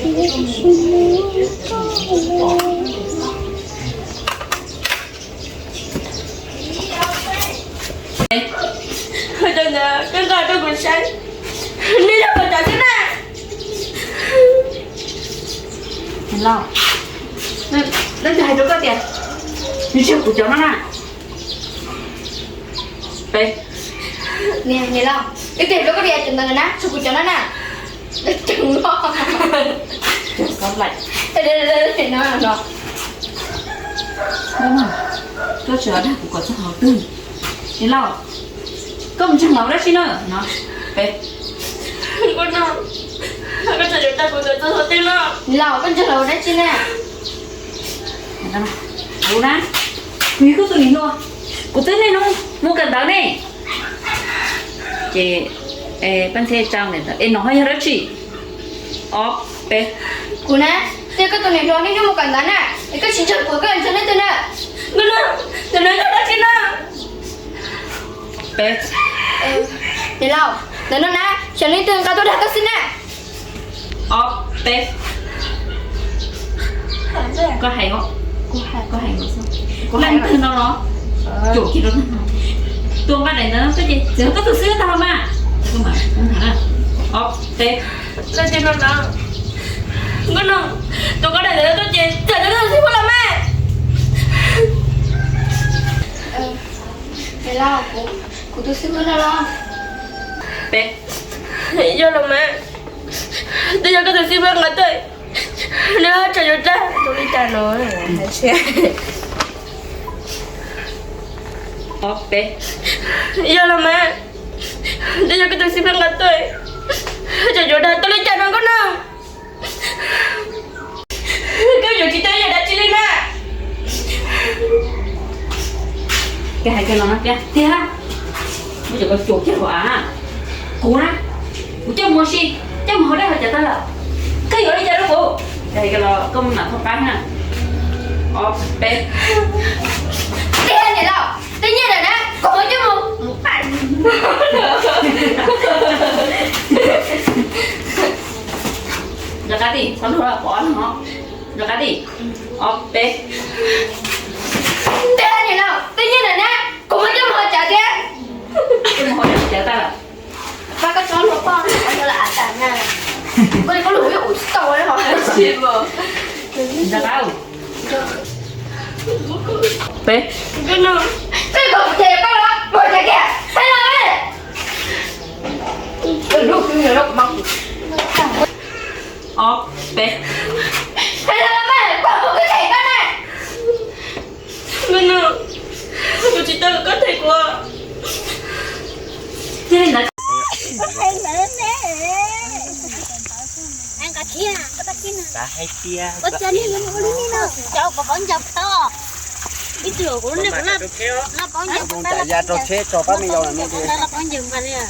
Cov ntawd koj nqa rau kuv saib, nws yog kuv cov xwb na. Niam laus, leej twg hais rau koj tias nws tsis yog kuv cov no na? Peb. Niam laus, leej twg hais rau koj tias cov ntawd na tsis yog kuv cov no na? Koj tsis dag kuv kom txog hauv twg. Niam laus, koj mus ntseeg lawv ua dab tsi na no? Peb. Niam laus, koj ntseeg lawv ua dab tsi na? Kuv na, kuv yog koj tus niam hluas, kuv twb niaj hnub mus kawm ntawv ne. Ces pab ntxhiab tsa ntawm ntawd es no ho yog dab tsi? Ob peb. Kuv na, twb yog koj tus niam hluas niaj hnub mus kawm ntawv na, es koj tsis ntseeg kuv, koj ntseeg leej twg na? Ntawm no yog dab tsi na? Peb. Niam laus, ntawm no na, xyov leej twg nqa tuaj dag koj xwb na. Ob peb. Koj hais, koj hais, leej twg no los? Caum kiag rau, tus nqa daim ntawd koj ces txawm koj tus xwb tag los mas. Ob peb. Leej twg no na? Nkauj Noog, tus nqa daim ntawd koj ces txawm koj tus xwb puas los mas? Niam laus, kuv tus xwb puas no los? Peb. Yog los mas, twb yog koj tus xwb puas nqa tuaj, nws ho tseem yuav dag tus li cas no? Ob peb. Yog los mas, twb yog koj tus xwb puas nqa tuaj, tseem yuav dag tus li cas no Nkauj Noog? Koj yuav tsis tau yog dab tsi li na. Koj hais kiag los no tiag tiag, muab cov koj cuam kiag hauv av. Kuv na, kuv coj mus ua si, coj mus haus dej haus cawv tag lawm, koj yuav li cas rau kuv? Koj hais kiag los koj mam txhob qab na. Ob peb. Tiag niam laus, tej nyiaj ntawd na kuv muab coj mus. Nco qab tim, txhob luag pov no, nco qab tim. Ob peb. Tiag niam laus, tej nyiaj ntawd na kuv muab coj mus haus cawv thiab. Coj mus haus cawv tag lawm. Pab koj tsob hlua poj ntawd los av tas na. Koj li koj lus yeej ua tsis tau li ho. Nco qab. Peb. Peb kom kuv ces koj los mus ces kiag hais los. Ob peb. Hais los mas, kom kuv ces koj na. Nkauj Noog, kuv tsis tau kom koj them kuv. Ua li ntawd, ib tug kuv, kuv, kuv, kuv ya rau tsheb tso pab me yau no. Coob li coob.